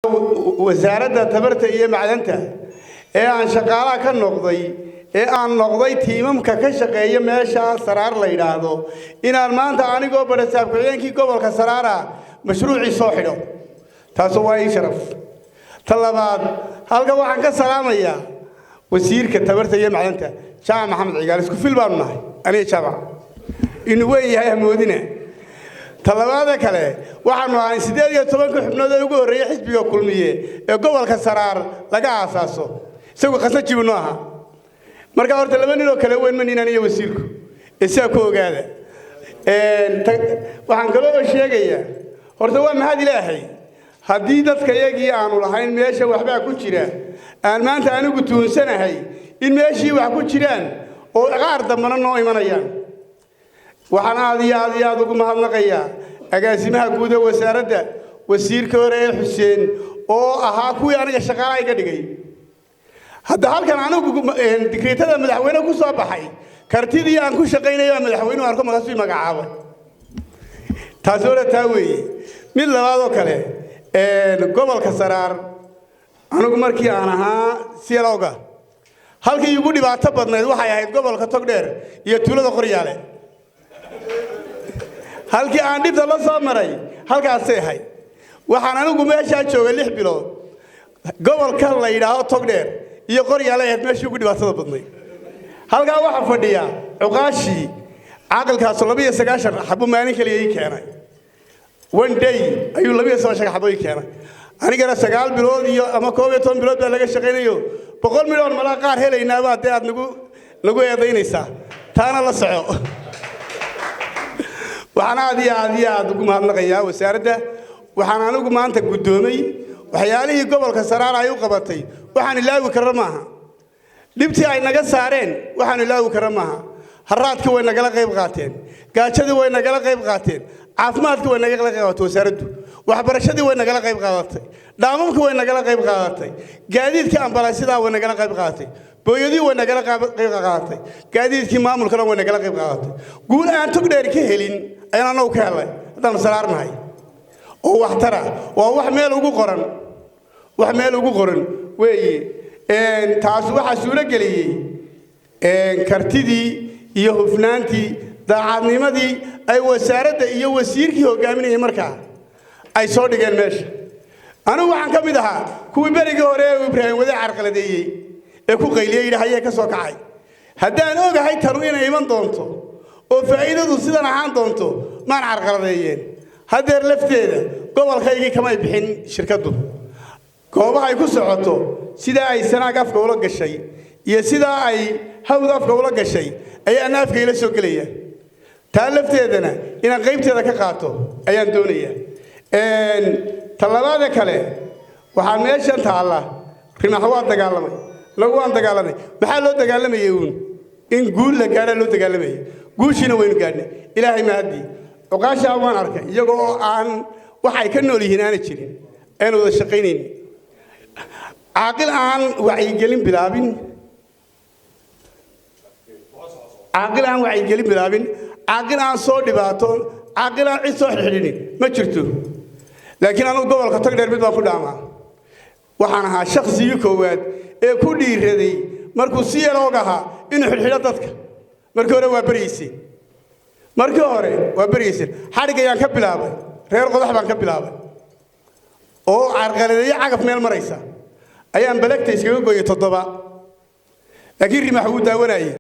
Wasaaradda Tamarta iyo Macdanta ee aan shaqaalaha ka noqday, ee aan noqday tiimamka ka shaqeeya meesha Saraar la yidhaahdo, inaan maanta anigoo badhasaab ku-xigeenkii gobolka Saraara mashruucii soo xidho, taasu waa ii sharaf. Ta labaad, halkan waxaan ka salaamayaa wasiirka tamarta iyo macdanta, Jaamac Maxamed Cigaal. Isku fil baanu nahay aniga Jaamac, inuu weyn yahay hamoodina. Talabaada kale, waxaanu ahay 18-ka xubnood ee ugu horreeyey xisbiga Kulmiye ee gobolka Saraar laga aasaaso. Isagu khasajibu noo ahaa. Marka horta laba ninoo kale weyn ma ninaan iyo wasiirku, ee sidaa ku ogaada. Waxaan kaloo sheegayaa, horta waa mahad Ilaahay haddii dadka yagii aanu lahayn meesha waxbaa ku jira, aan maanta anigu tuunsanahay in meeshii wax ku jiraan oo qaar dambana noo imanayaan. Waxaan aad iyo aad iyo aad ugu mahadnaqayaa agaasimaha guud ee wasaaradda, wasiirka hore ee Xuseen, oo ahaa kuwii aniga shaqaalaha iga dhigay. Hadda halkan anigu digriitada madaxweyne ku soo baxay, kartidii aan ku shaqaynayo madaxweynuhu arko, markaasuu magacaabay. Taasi hore taa weeye. Mid labaadoo kale, gobolka Saraar anigu markii aan ahaa sialowga, halkii igu dhibaato badnayd waxay ahayd gobolka Togdheer iyo tuulada Qoryaale. Halkii aan dhibta la soo maray halkaasay ahayd. Waxaan anigu meeshaa joogay 6 bilood. Gobolka la yidhaaho Togdheer iyo Qoryaale ahayd meeshii ugu dhibaatada badnayd. Halkaa waxaa fadhiya cuqaashii. Caaqilkaasu 92 xabo maalin kaliya ii keenay. One day ayuu 92 xabo ii keenay. Anigana 9 bilood iyo ama 11 bilood baa laga shaqaynayo. 100 milyan malaa qaar helaynaabaa dee aad nagu eedaynaysaa, taana la soco. Waxaan aad iyo aad iyo aad ugu mahadnaqayaa wasaaradda. Waxaan anigu maanta guddoomay waxyaalihii gobolka Saraar ay u qabatay. Waxaan ilaawi karra maaha dhibtii ay naga saareen, waxaan ilaawi karra maaha. Haraadkii way nagala qayb qaateen, gaajadii way nagala qayb qaateen, caafimaadkii way nagala qayb qaadatay wasaaraddu, waxbarashadii way nagala qayb qaadatay, dhaamamkii way nagala qayb qaadatay, gaadiidkii ambalaasyada way nagala qayb qaadatay, booyadii way nagala qayb qaadatay, gaadiidkii maamulkana way nagala qayb qaadatay. Guul aan Togdheer ka helin ayaan annagu ka helnay haddaanu Saraar nahay, oo waxtara waa wax meel ugu qoran, wax meel ugu qoran weeye. Taas waxaa suuro geliyey kartidii iyo hufnaantii, daacadnimadii ay wasaaradda iyo wasiirkii hogaaminayay markaa ay soo dhigeen meesha. Anigu waxaan ka mid ahaa kuwii berigii hore ee Ibraahim Wade carqaladeeyey ee ku qayliyey, yidhi hayee ka soo kacay. Haddaan ogahay tanu inay iman doonto oo faa'iidadu sidan ahaan doonto, maan carqaladeeyeen. Haddeer lafteeda gobolkaygii kamay bixin shirkaddu. Goobaha ay ku socoto, sidaa ay Sanaag afka ula gashay iyo sidaa ay Hawd afka ula gashay ayaana afka ila soo gelaya. Taa lafteedana inaan qaybteeda ka qaato ayaan doonayaa. Talabaada kale, waxaa meeshan taalla Rimax waa dagaalamay, lagu waan dagaalamay. Maxaa loo dagaalamayay? Uun in guul la gaadhaa loo dagaalamayay. Guushiina waynu gaadhnay, Ilaahay mahadii. Cuqaashaa waan arkay iyagoo oo aan waxay ka nool yihiin aana jirin, aan wada shaqaynayn. Caaqil aan wacyigelin bilaabin, caaqil aan wacyigelin bilaabin, caaqil aan soo dhibaatoon, caaqil aan cid soo xidhxidhinin ma jirto. Laakiin anugu gobolka Togdheer mid baan ku dhaamaa. Waxaan ahaa shakhsigii koowaad ee ku dhiiraday markuu si yaloog ahaa inuu xidhxidho dadka. Markii hore waa beryayseen, markii hore waa beryayseen. Xadhig ayaan ka bilaabay, reer Qodax baan ka bilaabay oo carqaladeeyo. Cagaf meel maraysa ayaan balagta iskaga gooyey toddoba, laakiin Rimax wuu daawanayey.